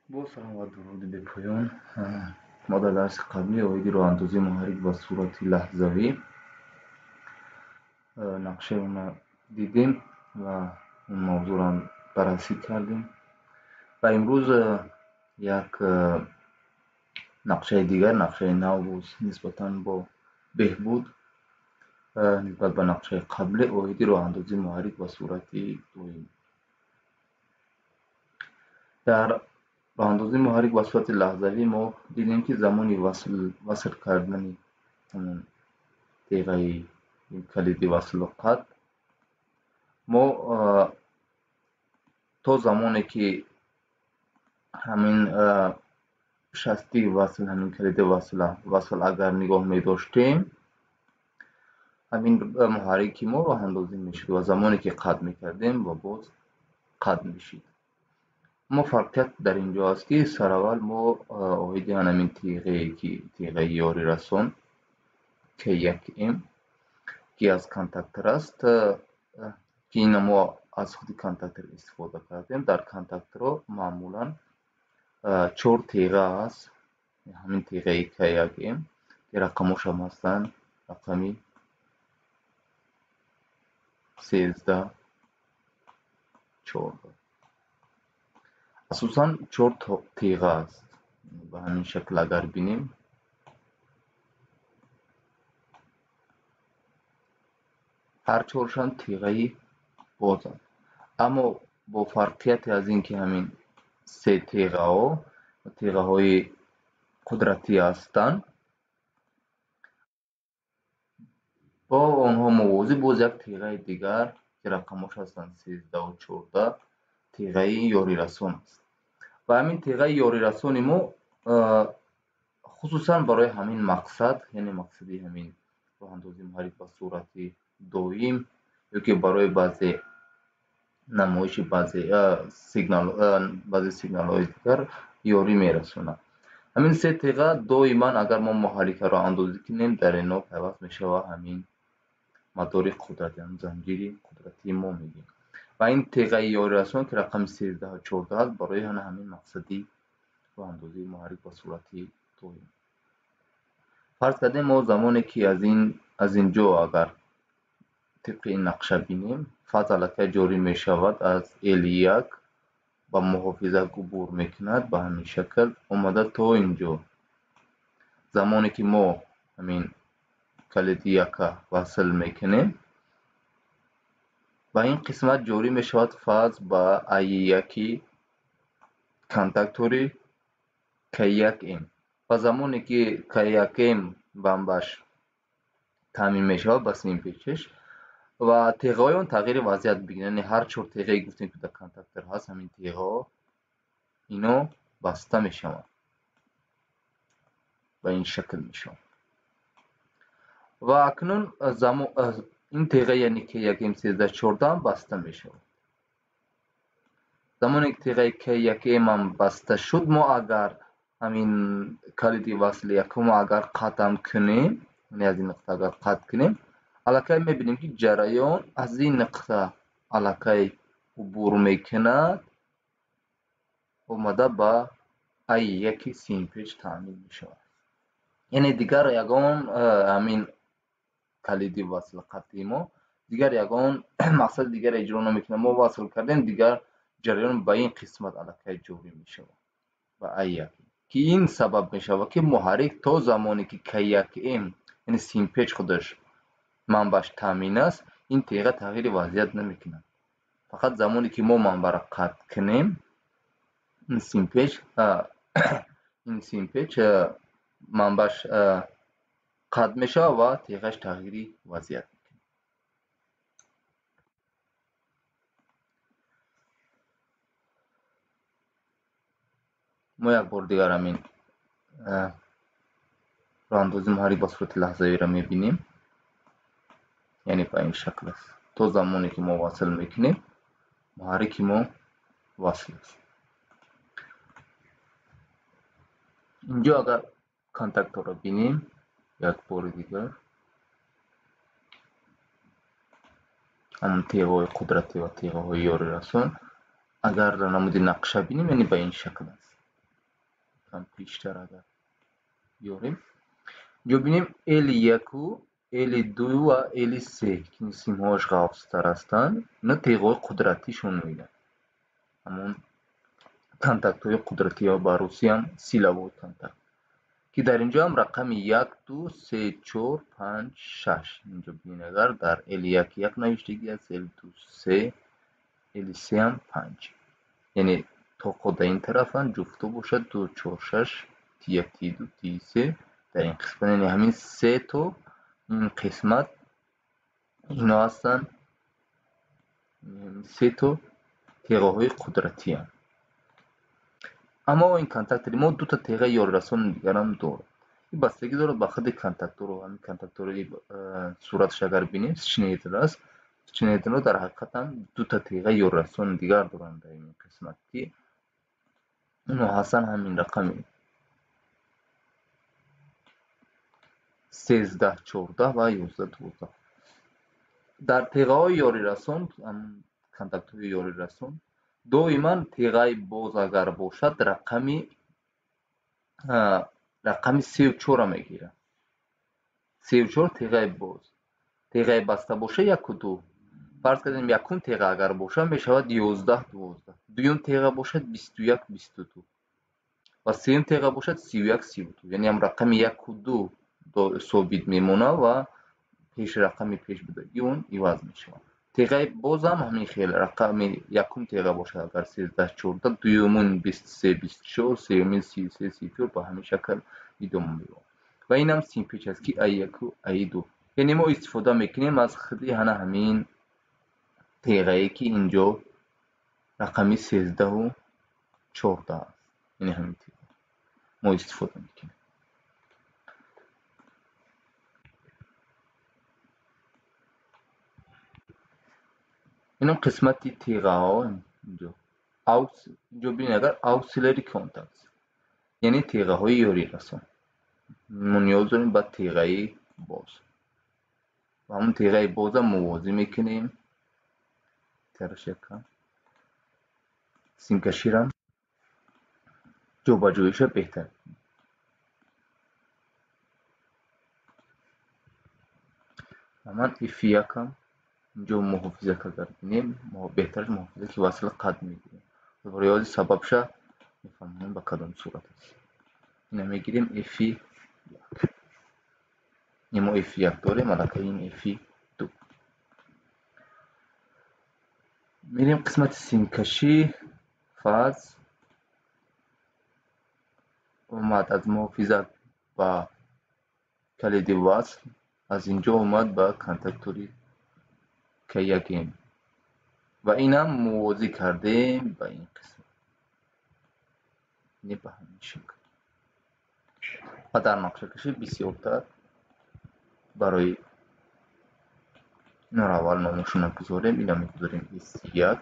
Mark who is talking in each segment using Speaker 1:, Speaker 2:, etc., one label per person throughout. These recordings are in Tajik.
Speaker 1: Бо салом ва дуруди бепоён. Мо дар дарси қаблӣ оиди роҳандозии муҳаррик ба сурати лаҳзавӣ нақшаи онро дидем ва он мавзӯъро баррасӣ кардем. Ва имрӯз як нақшаи дигар, нақшаи нав боз нисбатан бо беҳбуд нисбат ба нақшаи қаблӣ оиди роҳандозии муҳаррик ба сурати доимӣ. Дар роҳандозии муҳаррик ба сурати лаҳзавӣ мо дидем, ки замони васл кардани ҳамон теғаи калиди васлу қатъ мо то замоне ки ҳамин шасти васл, ҳамин калиди васл агар нигоҳ медоштем, ҳамин муҳаррики мо роҳандозӣ мешуд ва замоне ки қатъ мекардем ва боз қатъ мешид. Мо фарқият дар ин ҷо аст, ки сараввал мо оиди ҳамин теғае, ки теғаи ёрирасон К1М, ки аз контактор аст, ки ина мо аз худи контактор истифода кардем. Дар контакторҳо маъмулан чор теға аст. Ҳамин теғаи К1М, ки рақамошам ҳастанд рақами 13, 14. Асосан чор теға аст. Ба ҳамин шакл агар бинем, ҳар чоршан теғаи бозанд, аммо бо фарқияте аз ин ки ҳамин се теғаҳо теғаҳои қудратӣ ҳастанд, бо онҳо мувозӣ боз як теғаи дигар, ки рақамош ҳастанд 13 14, теғаи ёрирасон аст. Ва ҳамин теғаи ёрирасони мо хусусан барои ҳамин мақсад, яъне мақсади ҳамин роҳандозии муҳаррик ба сурати доим ё ки барои баъзе намоиши баъзе сигналҳои дигар ёрӣ мерасонад. Ҳамин се теға доиман агар мо муҳаррикаро андозӣ кунем, дар ино пайваст мешавад ҳамин мадори қудратӣ, ҳамин занҷири қудратии мо мегӯем. Ва ин теғаи ёрирасон, ки рақами 13 14 аст, барои ҳамин мақсади роҳандозии муҳаррик ба сурати доим. Фарз кардем, мо замоне ки аз ин ҷо агар тибқи ин нақша бинем, фаз аллакай ҷорӣ мешавад аз L1 ба муҳофиза губур мекунад, ба ҳамин шакл омада то ин ҷо. Замоне ки мо ҳамин калиди яка васл мекунем, ба ин қисмат ҷорӣ мешавад фаз ба А1 контактори К1М. Ва замоне ки К1М бамбаш таъмин мешавад ба симпечаш ва теғаҳои он тағйири вазъият бигиранд, яъне ҳар чор теғае гуфтем, ки дар контактор ҳаст, ҳамин теғаҳо ино баста мешаванд, ба ин шакл мешаванд. Ва акнун ин теға, яъне К1М 13 14 баста мешавад. Замоне ки теғаи К1М ҳам баста шуд, мо агар ҳамин калиди васли якумо агар қатъам кунем, яъне аз ин нуқта агар қатъ кунем, аллакай мебинем, ки ҷараён аз ин нуқта аллакай убур мекунад, омада ба А1 симпеч таъмин мешавад. Яъне дигар ягон ҳамин калиди васл қатъи мо дигар ягон мақсади дигаре иҷро намекунад. Мо васл кардем, дигар ҷараён ба ин қисмат аллакай ҷорӣ мешавад, ба А1, ки ин сабаб мешавад, ки муҳаррик то замоне ки К1М, яъне симпеч худаш манбааш таъмин аст, ин теға тағйири вазъият намекунад. Фақат замоне ки мо манбаъро қатъ кунем, ин симпеч манбааш қатъ мешавад ва теғаш тағйири вазъият мекунад. Мо як бор дигар ҳамин роҳандозии муҳаррик ба сурати лаҳзавиро мебинем, яъне ба ин шакл аст. То замоне ки мо васл мекунем, муҳаррики мо васл аст. Инҷо агар контакторро бинем як бори дигар, ҳамон теғаҳои қудратӣ ва теғаҳои ёрирасон агар намуди нақша бинем, яъне ба ин шакл аст. Кам пештар агар биёрем. Инҷо бинем L1, L2 ва L3 ки симҳояш ғафзтар ҳастанд, ино теғҳои қудратишон мегӯянд. Ҳамон контактҳои қудратӣ ё ба русӣ ҳам силовой контакт. Ки дар инҷо ҳам рақами 1, 2, 3, 4, 5, 6. Инҷо бинед агар дар L1 1 навиштагӣ аст, L2 3, L3 ҳам 5. Яъне тоқо дар ин тарафанд, ҷуфто бошад 2, 4, 6, T1, T2, T3 дар ин қисмат. Яъне ҳамин се то ин қисмат ино ҳастанд, се то теғаҳои қудратианд. Аммо ин контактори мо дута теғаи ёрирасони дигарам дорад. Ин бастагӣ дорад ба худи контактору. Ҳамин контактори сураташ агар бинем, Шнейдер аст. Шнейдерро дар ҳақиқатан дута теғаи ёрирасони дигар доранд дар ин қисмат, ки онҳо ҳастанд ҳамин рақами 13, 14 ва 11, 12. Дар теғаҳои ёрирасон, контактҳои ёрирасон доиман теғаи боз агар бошад рақами 3 4 мегирад. 3 4 теғаи боз. Теғаи баста бошад 1 2. Фарз кардем якум теға агар бошад мешавад 11, 12. Дуюм теға бошад 21, 22. Ва сеюм теға бошад 31, 32. Яъне ҳам рақами 1 2 собит мемонад ва пеш рақами пеш будагӣ он иваз мешавад. Теғаи бозам ҳамин хел рақами якум теға бошад агар 13, 14, дуюмин 23, 24, сеюмин 33, 34 ба ҳамин шакл идома меёбад. Ва инам симпеч аст ки А1, А2. Яъне мо истифода мекунем аз худи ҳана ҳамин теғае ки инҷо рақами 13 14 аст. Яъне ҳамин теға мо истифода мекунем. Инам қисмати теғаҳо инҷо. Инҷо бинед агар auxiliary contacts, яъне теғаҳои ёрирасон. Мо ниёз дорем ба теғаи боз. Ва ҳамон теғаи бозам мувозӣ мекунем. Тарашака симкаширам ҷобаҷоиша беҳтар. Ва ман F1-ам инҷо муҳофизат агар бинем, беҳтараш муҳофизат ки васл қад мегирем. Барои ҳозир сабабша мефаҳмем ба кадом сурат аст. Ина мегирем F1. Мо F1 дорем, аллакай ин F2. Мерем қисмати симкашӣ, фаз омад аз муҳофизат ба калиди васл, аз инҷо омад ба контактори К1М. Ва инам мувозӣ кардем ба ин қисмат. Не ба ҳамин шакл. Ва дар нақшакашӣ бисёртар барои инро аввал номашонро гузорем, ина мегузорем S1.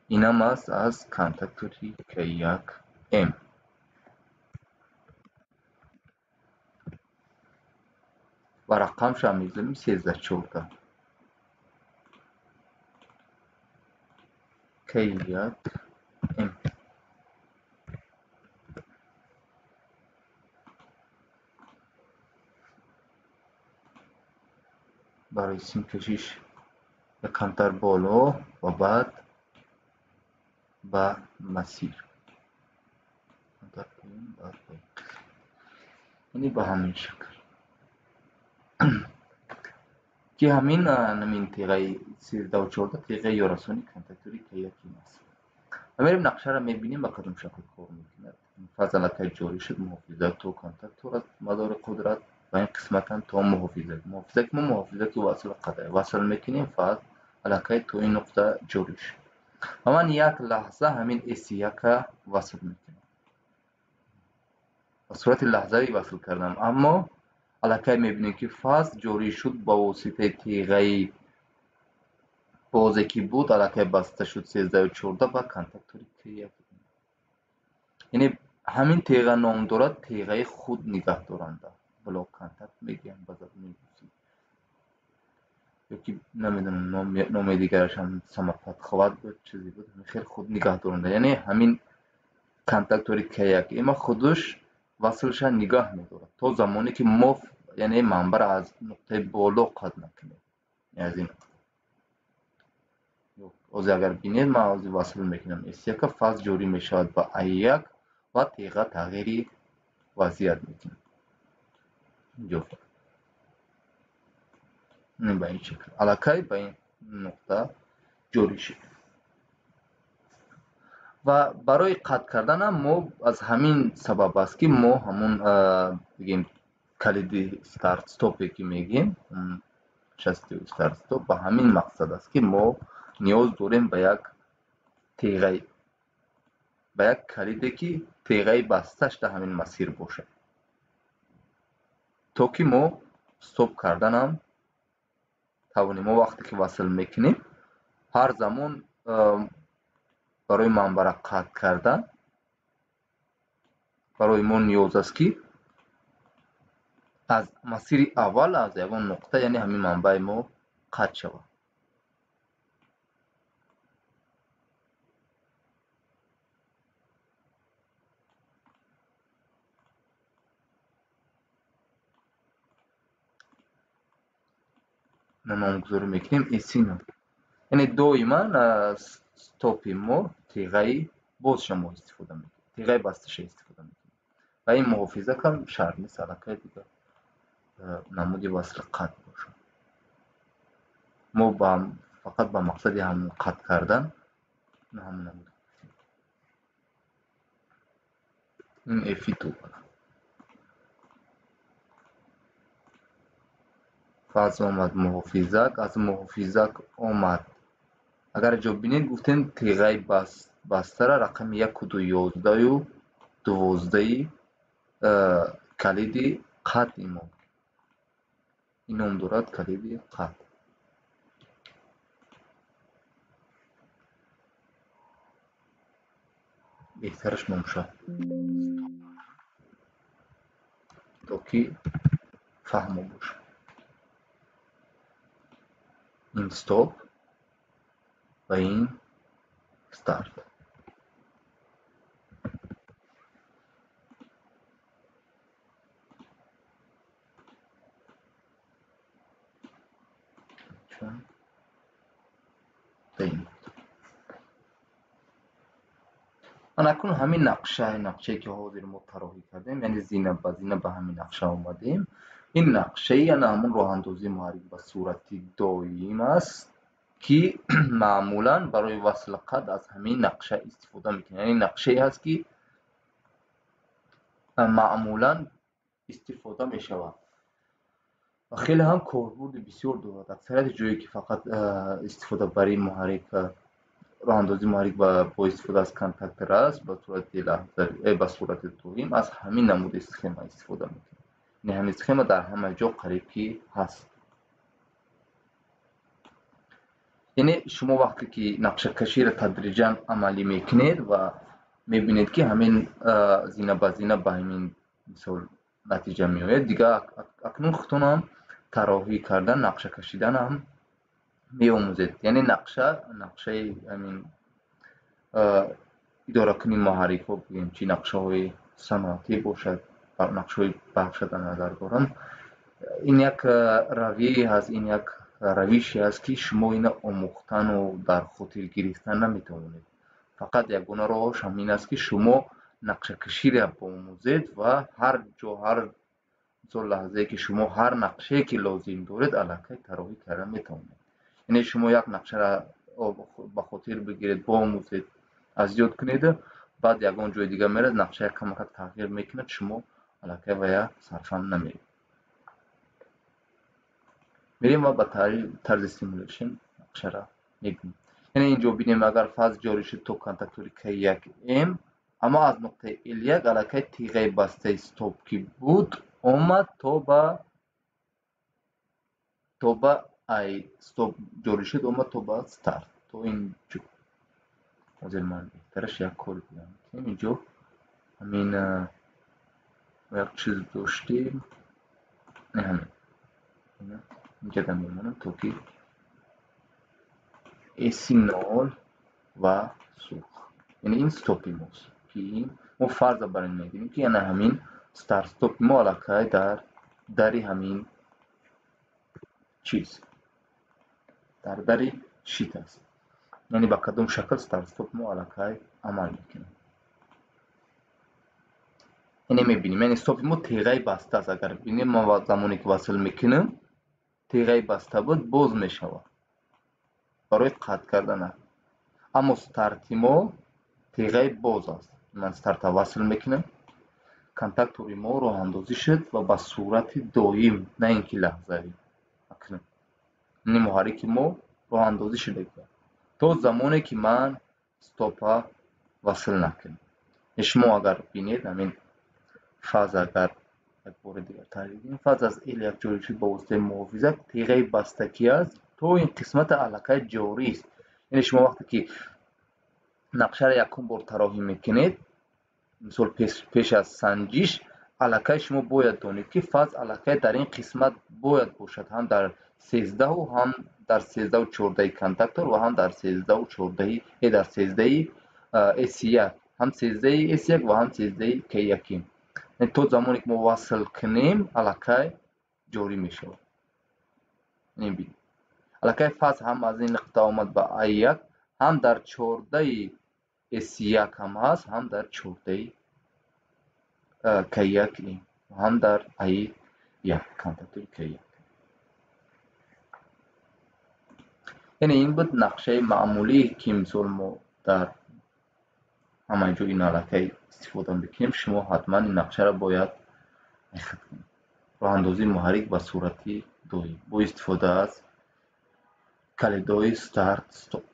Speaker 1: Инам аст аз контактори К1М. Ва рақамшам мегузорем 13, 14. К1М. Барои симкашиш якамтар боло ва баъд ба масир. Яъне ба ҳамин шакл. Ки ҳамин ҳамин теғаи 13 14 теғаи ёрасони контактори К1 аст. Ва мерем нақшаро мебинем ба кадом шакл кор мекунад. Фаз аллакай ҷорӣ шуд муҳофизат то контактор аз мадори қудрат ва ин қисматан то муҳофизат. Муҳофизат мо муҳофизати васл қадар васл мекунем, фаз аллакай то ин нуқта ҷорӣ шуд. Ва ман як лаҳза ҳамин S1-ка васл мекунам. Ба сурати лаҳзавӣ васл кардам, аммо аллакай мебинем ки фаз ҷорӣ шуд ба воситаи теғаи бозе ки буд, аллакай баста шуд 13 14 ба контактори К1. Яъне ҳамин теға ном дорад теғаи худ нигаҳдоранда. Блок контакт мегӯянд ба забони русӣ. Ёки намедонам номи дигараш ҳам самоподхват буд, чизе буд, ҳамин хел худ нигаҳдоранда. Яъне ҳамин Контактори К1 худаш васлша нигаҳ медорад то замоне ки мо, яъне манбаъро аз нуқтаи боло қатъ накунем. Аз ин ҳозир агар бинед, ман ҳозир васл мекунам S1, фаз ҷорӣ мешавад ба A1 ва теға тағйири вазъият мекунад. Инҷо ба ин шакл аллакай ба ин нуқта ҷорӣ шуд. Ва барои қатъ карданам мо аз ҳамин сабаб аст, ки мо ҳамун бигем калиди старт стопе ки мегӯем, шасти старт стоп, ба ҳамин мақсад аст, ки мо ниёз дорем ба як теғаи, ба як калиде, ки теғаи басташ дар ҳамин масир бошад, то ки мо стоп карданам тавонем. Мо вақте ки васл мекунем, ҳар замон барои манбаъро қатъ кардан барои мо ниёз аст, ки аз масири аввал, аз ягон нуқта, яъне ҳамин манбаи мо қатъ шавад. Номгузорӣ мекунем S0. Яъне доиман стопи мо теғаи бозша мо истифода мекунем, теғаи басташа истифода мекунем. Ва ин муҳофизак ҳам шарт нест, аллакай дигар намуди васли қатъ бошад. Мо фақат ба мақсади ҳамон қатъ кардан ҳамон намуд. Ин F2 фаз омад муҳофизак, аз муҳофизак омад. Агар ҷо бинед, гуфтем теғаи бастара рақами 1 ду 11-ю 12-и калиди қатъи мо. Ин ном дорад калиди қатъ. Беҳтараш номша, то ки фаҳмо бошад. Ин стоп ва ин старт. Ана акнун ҳамин нақша, нақшае ки ҳозир мо тароҳӣ кардем, яъне зина ба зина ба ҳамин нақша омадем. Ин нақшаи ана ҳамон роҳандозии муҳаррик ба сурати доим аст, ки маъмулан барои васли қатъ аз ҳамин нақша истифода мекунем. Яъне нақшае ҳаст, ки маъмулан истифода мешавад ва хеле ҳам корбурди бисёр дорад. Аксарияти ҷое ки фақат истифодабарии муҳаррик, роҳандозии муҳаррик бо истифода аз контактор аст, ба сурати лаҳза, ба сурати доим аз ҳамин намуди схема истифода мекунем. Яъне ҳамин схема дар ҳама ҷо қариб ки ҳаст. Яъне шумо вақте ки нақшакаширо тадриҷан амалӣ мекунед ва мебинед, ки ҳамин зина ба зина ба ҳамин мисол натиҷа меояд, дигар акнун худтонам тароҳӣ кардан, нақша кашидан ҳам меомӯзед. Яъне нақша, нақшаи ҳамин идоракунии муҳаррикҳо бигӯем, чӣ нақшаҳои саноатӣ бошад, нақшаҳои барқша дар назар дорам. Ин як равияе ҳаст, ин як равише ҳаст, ки шумо ина омӯхтану дар хотир гирифтан наметавонед. Фақат ягона роҳаш ҳамин аст, ки шумо нақшакаширо биомӯзед ва ҳар ҷо, ҳар мисол лаҳзае ки шумо ҳар нақшае ки лозим доред, аллакай тароҳӣ карда метавонед. Яъне шумо як нақшаро ба хотир бигиред, биомӯзед, аз ёд кунед, баъд ягон ҷои дигар мерад, нақша як камакак тағйир мекунад, шумо аллакай вая сарфам намеред. Мерем ва ба тарзи simulation нақшаро мебинем. Яъне инҷо бинем, агар фаз ҷорӣ шуд то контактори К1М, аммо аз нуқтаи L1 аллакай теғаи бастаи стоп ки буд, омад то ба ай стоп ҷорӣ шуд, омад то ба старт, то ин ҷо. Ҳозир ман беҳтараш як кор дигар мекунем. Инҷо ҳамин як чиз доштем, ҳамин инҷа мемонам, то ки S0 ва сурх, яъне ин стопи мост, ки ки ин мо фарза бар ин мегирем, ки ана ҳамин старт-стопи мо аллакай дар дари ҳамин чиз, дар дари щит аст. Яъне ба кадом шакл старт-стоп мо аллакай амал мекунад. Яъне мебинем, яъне стопи мо теғаи баста аст. Агар бинем, ман замоне ки васл мекунам, теғаи баста буд, боз мешавад барои қатъ кардана. Аммо старти мо теғаи боз аст. Ман старта васл мекунам, контактори мо роҳандозӣ шуд ва ба сурати доим, на ин ки лаҳзавӣ. Яъне муҳаррики мо роҳандозӣ шуда то замоне ки ман стопа васл накунам. Шумо агар бинед, ҳамин фаза, агар як бори дигар таҳлил кунем, фаз аз L1 ҷорӣ шуд ба воситаи муҳофизат, теғаи бастакӣ аст, то ин қисмата аллакай ҷорист. Яъне шумо вақте ки нақшаро якум бор тароҳӣ мекунед, мисол, пеш аз санҷиш, аллакай шумо бояд донед, ки фаз аллакай дар ин қисмат бояд бошад, ҳам дар 13-ҳу, ҳам дар 13-у 14-аи контактор ва ҳам дар 13-у 14-аи дар 13-аи S1, ҳам 13-аи S1 ва ҳам 13-аи K1. То замоне ки мо васл кунем, аллакай ҷорӣ мешавад. Бинед, аллакай фаз ҳам аз ин нуқта омад ба А1, ҳам дар 14-аи S1 ҳам ҳаст, ҳам дар 14-аи K1, ҳам дар А1, контактори K1. Яъне ин буд нақшаи маъмулие, ки мисол мо дар ҳама ҷо ин аллакай истифода мекунем. Шумо ҳатман ин нақшаро бояд мехат кунед. Роҳандозии муҳаррик ба сурати доим бо истифода аз калидҳои старт стоп.